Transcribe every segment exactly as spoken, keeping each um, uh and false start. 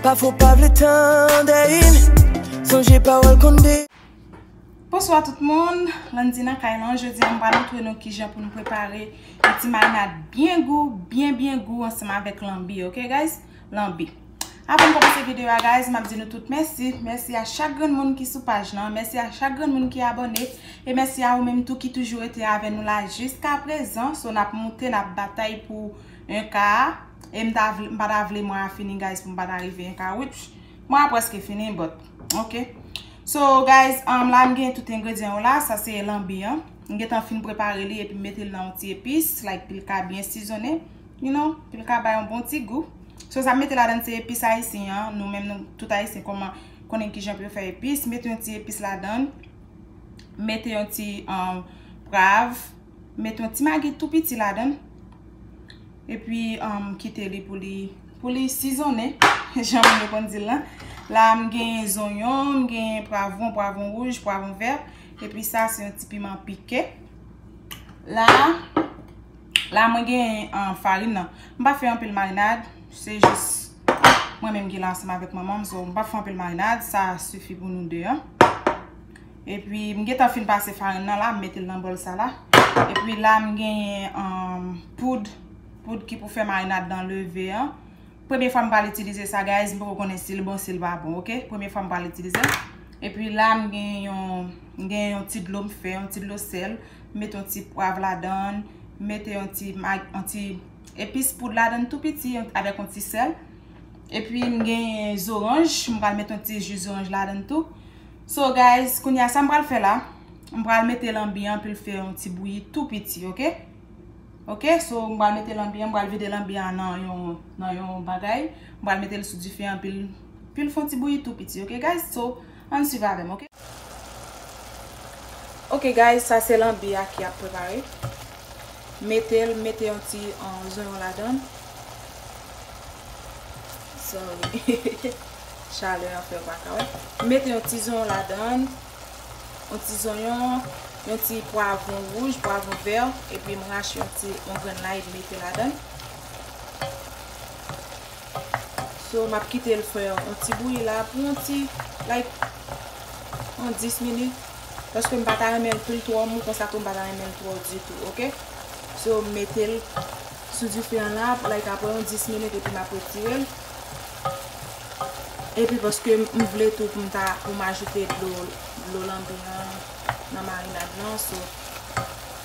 Pafwa w pa vle tande m, sonje pawòl konn de. Bonswa tout moun, Landy nan kay lan. Jodi a m pral montre nou kijan pou nou prepare yon ti marinad byen gou, byen byen gou ansanm avèk lanbi, ok guys? Lanbi. Avan m kòmanse videyo a, guys, m ap di nou tout mèsi. Mèsi a chak grenn moun ki sou paj lan. Mèsi a chak grenn moun ki abòne. E mèsi a ou menm tou ki toujou rete avè nou la jiska prezan. So, n ap moute, n ap batay pou en K a. E m ta vle, m pa ta vle mwa a fini, guys, pou m pa ta rive en K a. Wi, mwa a prèske fini, but, ok. So, guys, um, la m gen tout engredyan yo la. Sa se lanbi an. M gentan fin prepare li epi m mete l nan yon ti epis, like, pou l ka byen sizonnen. You know, pou l ka bay yon bon ti gou. So, sa m mete ladan se epis ayisyen an. Nou menm, nou tout ayisyen kòman konnen kijan pou yo fè epis. Mete yon ti epis ladan. Mete yon ti, um, pwav. Mete yon ti magi tou piti ladan. Epi, um, kite li pou li, pou li sizonnen, jan moun yo konn di l lan. La, m gen zonyon, m gen pwavwon, pwavwon wouj, pwavwon vè. Epi sa, se yon ti piman pike. La, la, mwen gen, um, farin nan. M pa fè anpil marinad, se jis mwen menm ki la ansanm avèk manman m, so m pa fè anpil marinad, sa sifi pou nou de an. Epi, m gentan fin pase farin nan la, m mete l nan bòl sa la. Epi la, m genyen, um, poud, poud ki pou fè marinad nan leve an. Premye fwa m pral itilize sa, guys, m poko konnen si l bon, si l pa bon, ok? Premye fwa m pral itilize l. Epi la, m gen yon, m gen yon ti dlo m fè, yon ti dlo sèl. M mete yon ti pwav ladan, m mete yon ti mag-, yon ti epis poud ladan tou piti, yon, avèk yon ti sèl. Epi m gen zoranj, m pral mete yon ti ji zoranj ladan tou. So, guys, kounye a, sa m pral fè la, m pral mete lanbi an pou l fè yon ti bouyi tou piti, ok? Ok, so m pral mete lanbi an, m pral vide lanbi an nan yon, nan yon bagay. M pral mete l sou dife an pou l, pou l fè yon ti bouyi tou piti, ok, guys? So, ann swiv avè m, ok? Ok, guys, sa se lanbi a ki ap prepare. Mete l, mete yon ti, um, zonyon ladan. Sorry. Chalè an fè m pa ka wè. Mete yon ti zonyon ladan. Yon ti zonyon, yon ti pwavwon wouj, pwavwon vè, epi m rache yon ti, yon grenn lay, m mete ladan. So, m ap kite l fè yon ti bouyi la pou yon ti, like, yon dis minit. Paske m pa ta renmen l pou l twò mou, konsa tou m pa ta renmen l twò ditou, ok? So, m mete l sou dife an la, like, apre yon dis minit, epi m ap retire l. Epi paske m vle tou pou m ta, pou m ajoute dlo, dlo lanbi an nan marinad lan, so,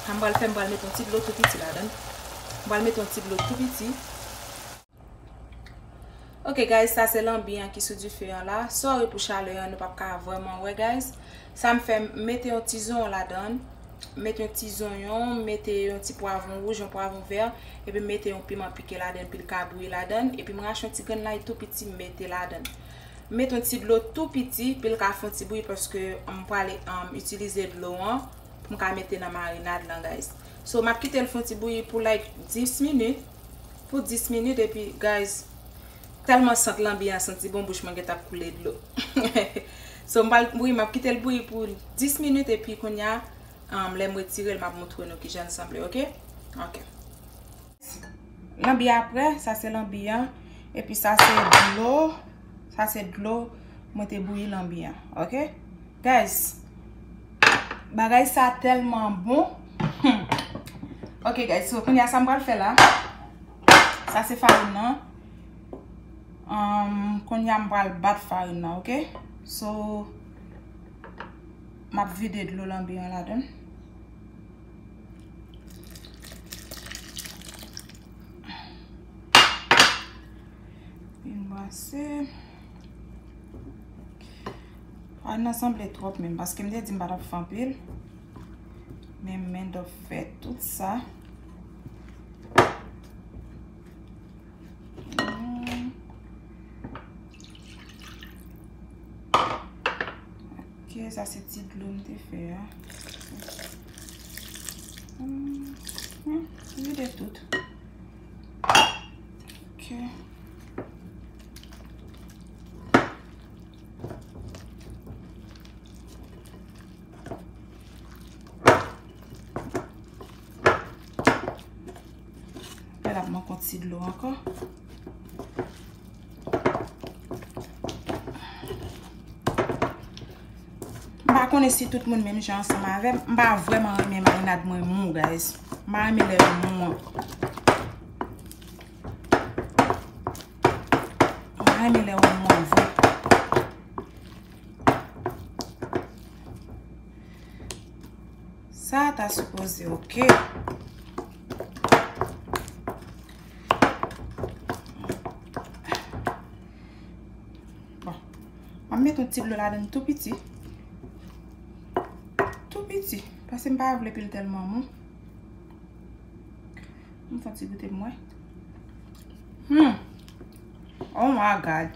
sa m pral fè, m pral mete yon ti dlo tou piti ladan. M pral mete yon ti dlo tou piti. Ok, guys, sa se lanbi an ki sou dife an la. Sorry pou chalè an, nou p ap ka vrèman wè, guys. Sa m fè, m mete yon ti zonyon ladan. Mete yon ti zonyon, mete yon ti pwavwon wouj, yon pwavwon vè, epi m mete yon piman pike ladan, pou l ka bouyi ladan, epi m rache yon ti grenn lay tou piti, m mete ladan. M mete yon ti dlo tou piti, pou l ka fè yon ti bouyi, paske m prale, um, itilize dlo an, pou m ka mete nan marinad lan, guys. So, m ap kite l fè yon ti bouyi pou, like, dis minit. Pou dis minit, epi, guys, tèlman sant lanbi an santi bon, bouch mwen gentan ap koule dlo. So, m pral, wi, m ap kite l bouyi pou dis minit, epi kounye a, um, lè m retire l, m ap montre nou kijan l sanble, ok? Ok. Lanbi a prè, sa se lanbi an. Epi sa se dlo, sa se dlo mwen te bouyi lanbi an, ok? Guys, bagay sa tèlman bon. Hmm. Ok, guys, so kounye a sa m pral fè la. Sa se farin nan. Um, kounye a m pral bat farin nan, ok? So, m ap vide dlo lanbi an ladan. Vin brase. Farin nan sanble twòp menm, paske m te di m pa t ap fè anpil. Men m end up fè tout sa. Hmm. Ok, sa se ti dlo m te fè a. Hmm, hmm, vide tout. Ok. Apre l ap manke yon ti dlo ankò. Konnen si tout moun menm jan ansanm avè m, m pa vrèman renmen marinad mwen mou, guys. M pa renmen lè l mou an. M pa renmen lè l mou an vre. Sa ta sipoze oke. Bon. M ap met yon ti dlo ladan l tou piti. Tou piti. Paske m pa vle pou l tèlman mou. M fè yon ti goute pou mwen. Hmm. Oh my God.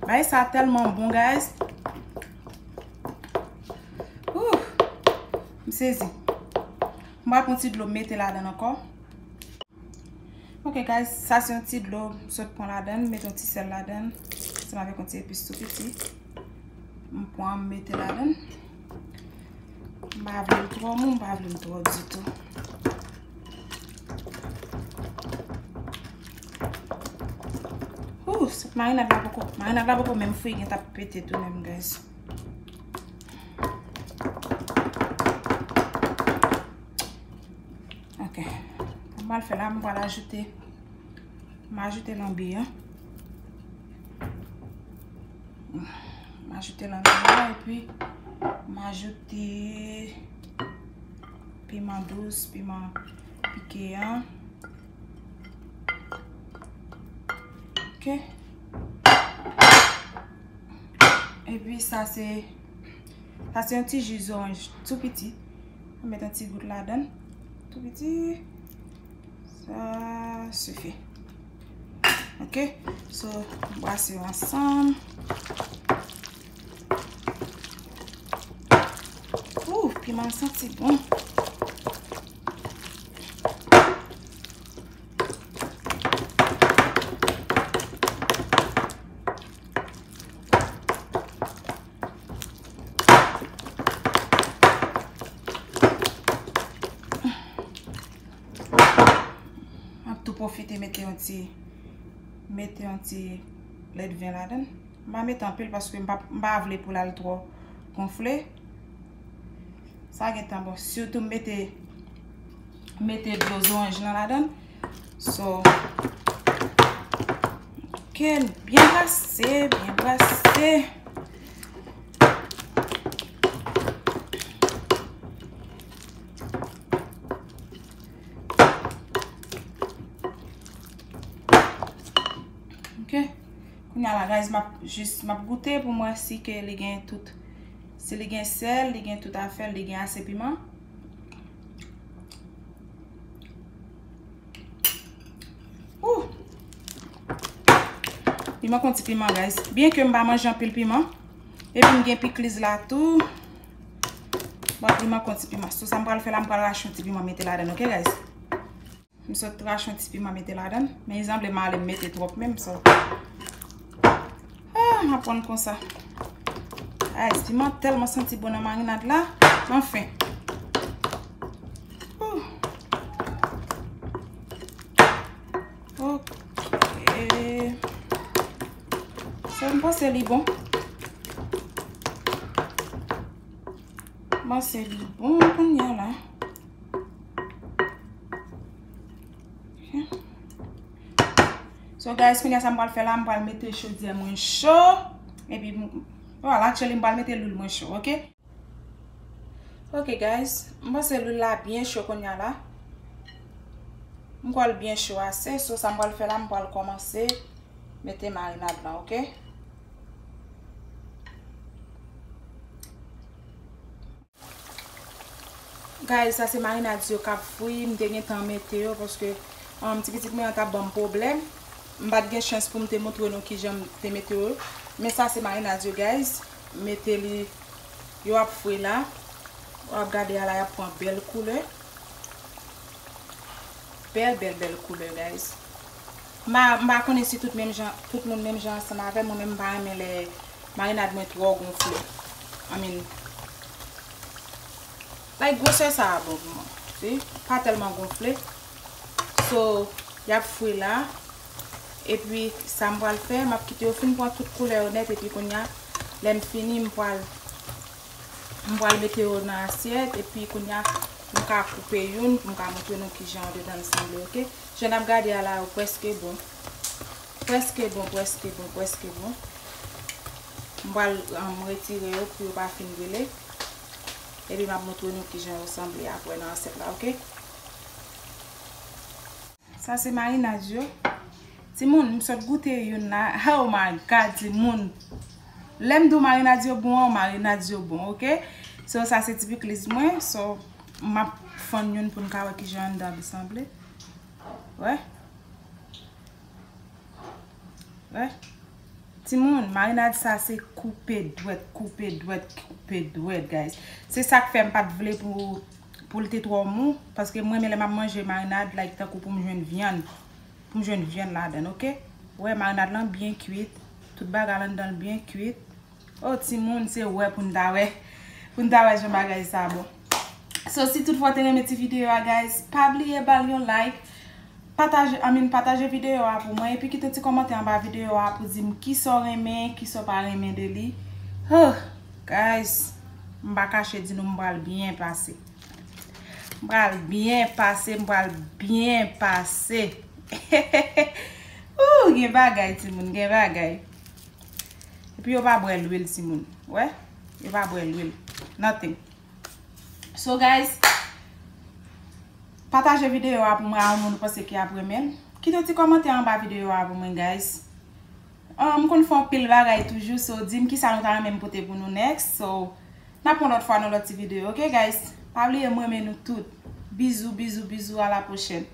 Bagay sa tèlman bon, guys. Ouh. M sezi. M pral pran ti dlo m mete ladan l ankò. Ok, guys, sa se yon ti dlo m sot pran ladan l, m met yon ti sèl ladan l, ansanm avèk yon ti epis tou piti. M pran, m mete ladan l. M pa vle l twò mou, m pa vle l twò ditou. Ooh, marinad la poko, marinad la poko menm fri, gen t ap pete tou menm, guys. Ok. Sa m pral fè la, m pral ajoute, m ajoute lanbi an. M ajoute lanbi an, epi m ajoute piman dous, piman pike an. Ok. Epi sa se, sa se yon ti ji zoranj tou piti. Mwen met yon ti gout ladan l. Tou piti. Sa sifi. Ok. So, m brase yo ansanm. Ooh, piman santi bon. M ap tou pwofite mete yon ti, mete yon ti lèdven ladan l. M pa mete anpil paske m pa, m pa vle pou l al twò gonfle. Sa gentan bon. Sitou m mete, mete dlo zoranj lan ladan l. So, ok, byen brase, byen brase. Ok. Kounye a la, guys, m ap jis, m ap goute pou m wè si ke li gen tout, si li gen sèl, li gen tout afè l, li gen ase piman. Ooh. Li manke yon ti piman, guys. Byen ke m pa manje anpil piman. Epi m gen pikliz la tou. Bon, li manke yon ti piman. So, sa m pral fè la, m pral rache yon ti piman mete ladan l, ok, guys? M sot rache yon ti piman mete ladan l. Men li sanble m ale m mete twòp menm, so. Ah, m aprann konsa. Ay, piman tèlman santi bon nan marinad la. Anfen. Ooh. Ok. So, m panse li bon. M panse li bon kounye a la. Ok. So, guys, kounye a sa m pral fè la, m pral mete chodyè mwen cho. Epi, m, voilà, actually, m pral mete lwil mwen cho, ok? Ok, guys, m panse lwil la byen cho kounye a la. M kwè l byen cho ase, so sa m pral fè la, m pral kòmanse mete marinad lan, ok? Guys, sa se marinad yo k ap fri, m te gentan mete yo, paske, um, ti pitit mwen an t ap ban m pwoblèm. M pa t gen chans pou m te montre nou kijan m te mete yo. Men sa se marinad yo, guys. Mete li, yo ap fri la. W ap gade a la, y ap pran bèl koulè. Bèl, bèl, bèl koulè, guys. M pa, m pa konnen si tout menm jan, tout moun menm jan ansanm avè m. Mwen menm, m pa renmen lè marinad mwen twò gonfle. I mean, like, gwosè sa a bon pou mwen. Si, pa tèlman gonfle. So, y ap fri la. Epi, sa m pral fè, m ap kite yo fin pran tout koulè yo nèt. Epi, kounye a, lè m fini, m pral M pral mete yo nan asyèt, epi kounye a, m ka koupe youn pou m ka montre nou kijan dedan l sanble, oke? Jan n ap gade a la, yo prèske bon. Prèske bon, prèske bon, prèske bon. M pral, um, retire yo pou yo pa fin brile. Epi m ap montre nou kijan yo sanble apre nan asyèt la, oke? Sa se marinad yo. Timoun, m sot goute youn la. Oh my God, timoun. Lè m di w marinad yo bon, marinad yo bon, oke? So, sa se ti pikliz mwen. So, m ap fann youn pou n ka wè kijan anndan li sanble. Wè. Wè. Timoun, marinad sa se koupe dwèt, koupe dwèt, koupe dwèt, guys. Se sa k fè m pa t vle pou, pou l te twò mou, paske mwen menm lè m ap manje marinad, like, tankou pou m jwenn vyann, pou m jwenn vyann ladan l, oke? Wè, marinad lan byen kwit, tout bagay anndan l byen kwit. Oh, timoun, se wè pou n ta wè, pou n ta wè jan bagay sa bon. So, si toutfwa w te renmen ti videyo a, guys, pa bliye ba l yon like, pataje, I mean, pataje videyo a pou mwen, epi kite ti kòmantè anba videyo a pou di m kisa w renmen, kisa w pa renmen de li. Oh, guys, m pa kache di nou m pral byen pase. M pral byen pase, m pral byen pase. Ooh, gen bagay, timoun, gen bagay. Epi yo pa bwè lwil, timoun. Wè? Yo pa bwè lwil. Nothing. So, guys, pataje videyo a pou mwen a yon moun ou panse ki ap renmen l. Kite yon ti kòmantè anba videyo a pou mwen, guys. Ah, m konn fè anpil bagay toujou, so di m kisa nou ta renmen m pote pou nou next. So, n ap yon lòt fwa nan lòt ti videyo, oke, guys? Pa bliye m renmen nou tout. Bizou, bizou, bizou, a la pwochèn.